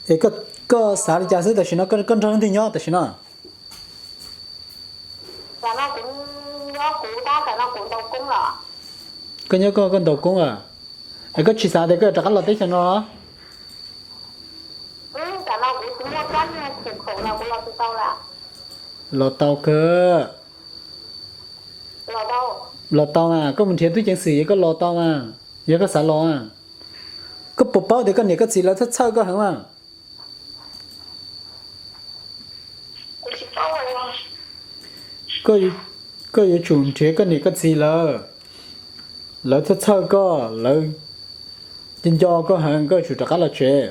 Es koj xav li cas xwb tam sim no, koj nrog leej twg nyob tam sim no? Koj nyob koj, koj ntaus koob a? Es koj tsis xav tias koj yuav rov qab los teb chaws no los? Los tau kawg. Los tau mas, koj mus nrhiav tub ceev xwm es koj los tau mas, yog koj xav los. Koj puas paub tias koj niam koj txiv lawv txhawj txhawj koj heev mas? Koj yuav tsum nrhiav koj niam koj txiv lawv, lawv txhawj txhawj koj, lawv nco nco koj heev, koj yuav tsum rov qab los tsev.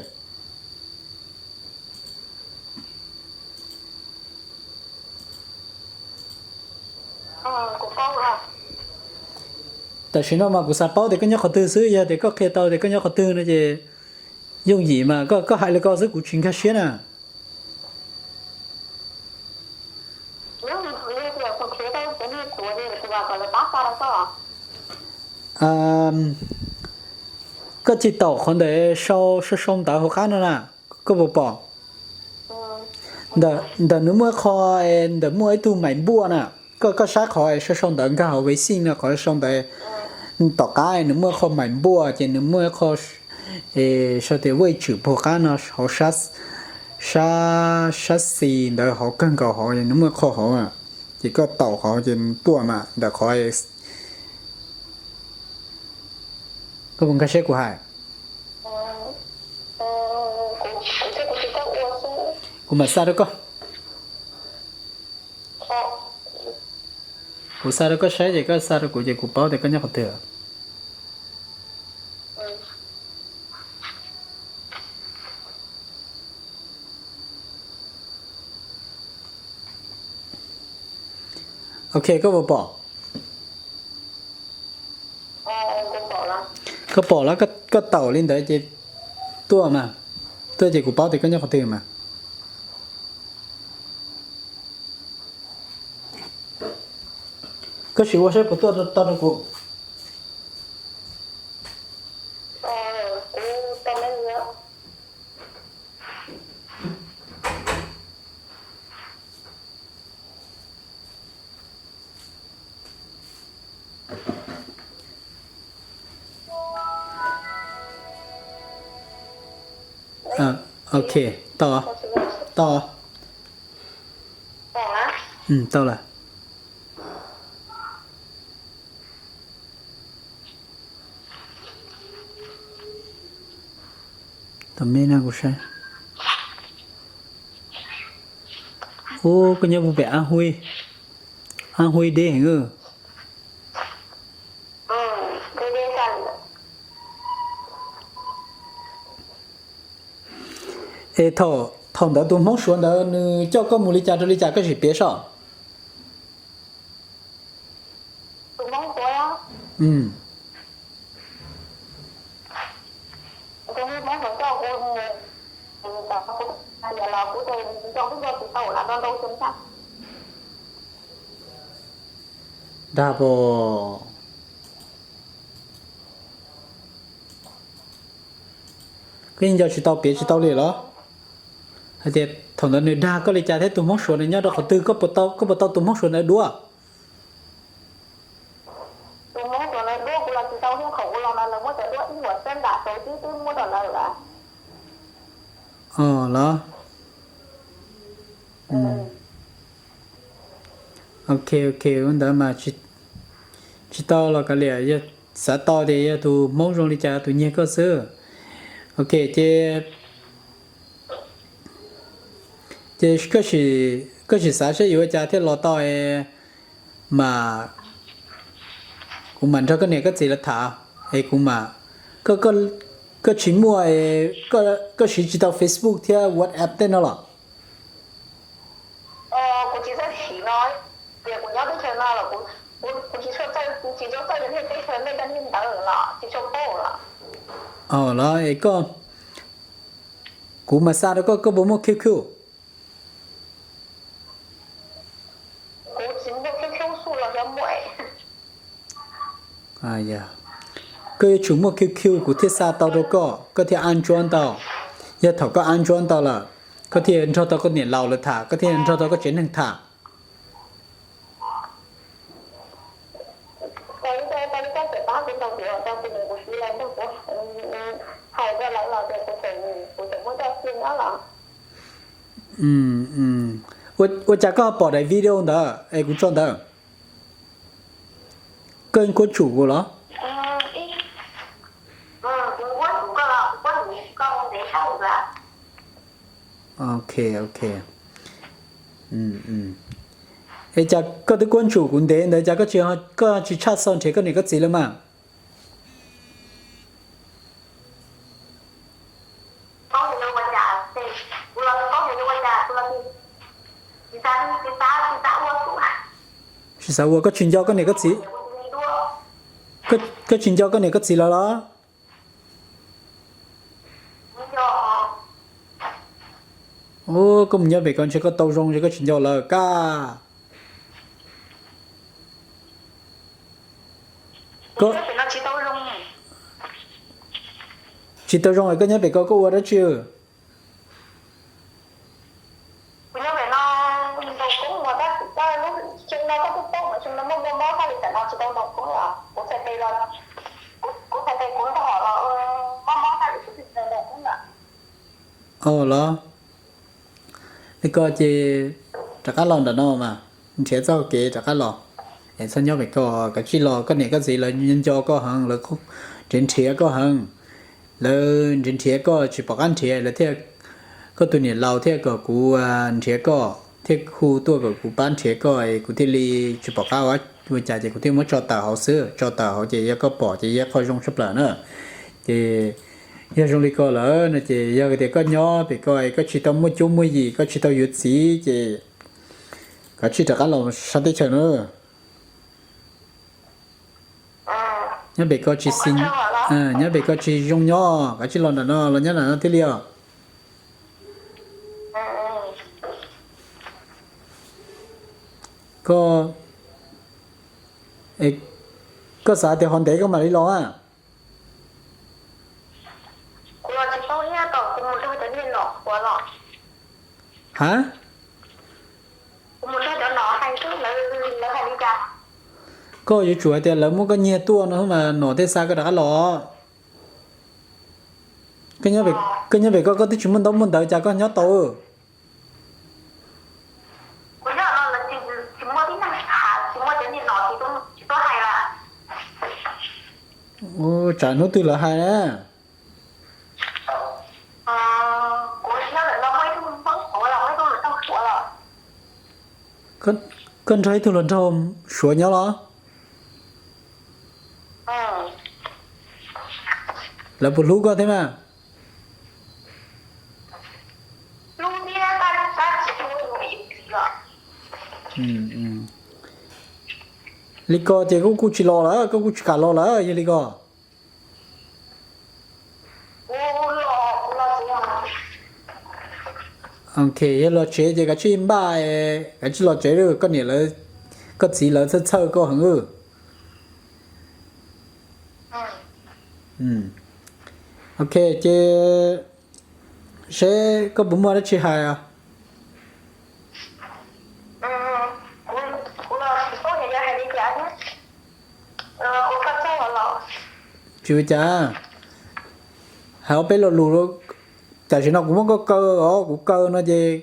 Tam sim no mas kuv xav paub tias koj nyob qhov twg xwb, yog tias koj qhia tau tias koj nyob qhov twg no ces yooj yim mas, koj hais li ko xwb kuv tsis nkag siab na. Koj cia li taum qhov ntawd sau, sau sau ntawv hauv qab no na, koj puas pom? Ntawm nws muaj ib qho, ntawm muaj ib tug mais npuaj na, koj, koj saib qhov sau sau ntawv nkag hauv Weixin no, qhov sau ntawv tom qab nws muaj ib qho mais npuaj ces nws muaj ib qho sau tias wej tswm puag qab no hauv sab, sab xis ntawd hauv kawg nkaus hauv nws muaj ib qho hauv, ces koj taum hauv ces nws tuaj mas ntawm qhov koj puas nkag siab kuv hais? Kuv mam xa rau koj. Kuv xa rau koj saib ces koj xa rau kuv ces kuv paub tias koj nyob qhov twg. Ok, koj puas pom? Koj pom los? Koj taum li ntawd ces tuaj mas, tuaj ces kuv paub tias koj nyob qhov twg mas. Koj sim ua saib puas tuaj tau rau kuv. Ok, tau, tau, tau lawm. Tab me na kuv saib. Ub, koj nyob puag pem An Huy, An Huy deb heev. Es thaum, thaum ntawd tus Hmoob Suav ntawd nws coj koj mus li cas rau li cas koj sim piav saib. Dag pom. Koj yeej nco tsis tau piav tsis tau li los? Hais tias thaum ntawd nws dag koj li cas thiab tus Hmoob Suav nws nyob rau qhov twg, koj puas tau tus Hmoob Suav ntawd duab? Os los. Ok, ok, ua ntawd mas tsis tau los kav liam, yog xav tau tias yog tus Hmoob zoo li cas tus nyiag koj xwb. Ok, ces, ces koj sim xav saib yuav ua cas thiaj los tau es mas kuv mam nrog koj niam koj txiv lawv tham es kuv mam, koj tsis muaj, koj siv tsis tau Facebook thiab WhatsApp tej no los? Os los es koj, kuv mas xa rau koj, koj puas muaj Q Q? Koj yuav tsum muaj Q Q kuv thiaj xa tau rau koj, koj thiaj add ntsuab ntau. Yog thaum koj ab ntsuab ntau lawm, koj thiaj nrog tau koj niam laus lawv tham, koj thiaj nrog tau koj tsev neeg tham. Ua cas koj ho pom daim video ntawd es kuv tso ntawd? Koj kuab tsum kuv los? Ok, ok. Es cas koj twb kuab tsum kuv ntev ntawd cas koj tsis tshaj xov nrhiav koj niam koj txiv lawm mas? Tsis xav ua, koj tsis nco koj niam koj txiv? Koj tsis nco koj niam koj txiv lawm los? Koj mus nyob pem ko ntshe koj tau zoo es koj tsis nco lawm kaj. Tsis tau zoo es koj nyob pem ko koj ua dab tsi? Os los, li ko ces rov qab los nram no mas, nrhiav txoj kev rov qab los. Es txhob nyob pem ko, kav tsij los, koj niam koj txiv lawv nco koj heev, lawv nrhiav nrhiav koj heev. Lawv nrhiav nrhiav koj tsis pom qab nrhiav, lawv thiaj, koj tus niam laus thiaj kom kuv nrhiav koj, thiaj hu tuaj kom kuv pab nrhiav koj es kuv thiaj li tsis pom qab ua cas ces kuv thiaj muab tso tawm hauv xwb. Tso tawm hauv ces yog koj pom ces yog qhov zoo tshaj plaws na. Ces yog zoo li ko lawm no ces yog tias koj nyob pem ko es koj tsis tau muaj cuab muaj yim, koj tsis tau yuav txiv ces kav tsij rov qab los sab teb chaws na. Nyob pem ko tsis xis, nyob pem ko tsis zoo nyob, kav tsij los nram no, los nyob nram no thiaj li os. Koj, koj xav tias ho ntev koj mam li los a? Ha? Koj yuav tsum hais tias lawv muab koj nyiag tuaj no mas nom thiaj xa koj rov qab los. Koj nyob pem ko koj twb tsis muaj ntaub muaj ntawv cas koj nyob tau? Tsam hnub twg lawv hais na. Koj nrog ib tug hluas nraug Suav nyob los? Lawv puas hlub koj thiab mas? Li ko ces koj kuj tsis los lawm, koj kuj tsis kam los lawm yog li ko. Ok, yog los tsev ces kav tsij npaj, kav tsij los tsev, koj niam lawv, koj txiv lawv txhawj txhawj koj heev. Ok, ces seb koj puas muaj dab tsi hais os? Tsis ua cas, hais ob peb lo lus, tam sim no kuv muab koj kaw os, kuv kaw no ces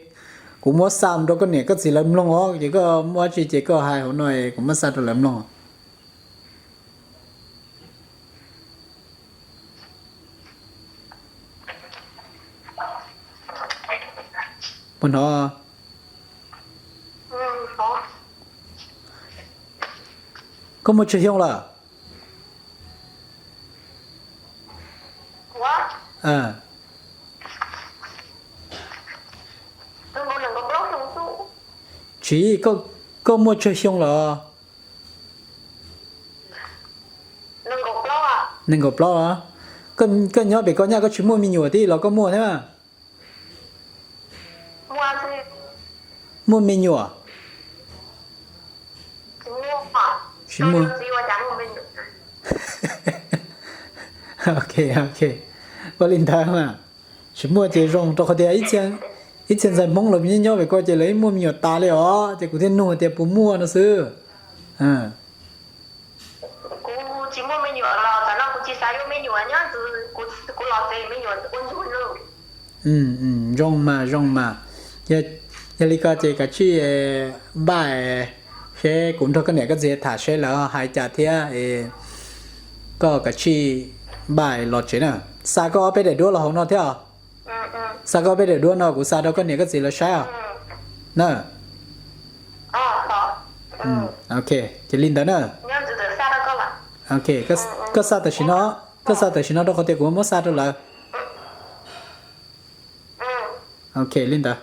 kuv muab xa rau koj niam koj txiv lawv mloog os, ces koj muaj dab tsi ces koj hais hauv no kuv muab xa rau lawv mloog. Puas hnov? Koj muaj tsawg xyoo lawm? Tsis, koj muaj tsawg xyoo lawm? Nees nkaum plaub. Koj nyob pem koj nyaj koj tsis muaj me nyuam thiab los koj muaj thiab? Muaj me nyuam? Tsis muaj. Ok, ok, ua li ntawd mas. Tsis muaj ces zoo, rau qhov tias ib txhia ntxhais Hmoob los nyob nyob pem ko ces lawv muaj me nyuam tas li os, ces kuv thiaj nug tias puas muaj no xwb. Kuv tsis muaj me nyuam los tam no kuv tsis xav yuav me nyuam nyob ntawd, kuv los tsev me nyuam ua ntsuag lawm. Zoo mas, zoo mas. Yog li ko ces kav tsij npaj seb, kuv nrog koj niam koj txiv tham seb lawv hais cas thiab, koj kav tsij npaj los tsev na. Xa koj ob peb daim duab los hauv no thiab os. Xa koj ob peb daim duab no kuv xa rau koj niam koj txiv lawv saib os. Na. Ok, ces li ntawd na. Ok, koj xa tam sim no, koj xa tam sim no rau qhov tias kuv muab xa rau lawv. Ok, li ntawd.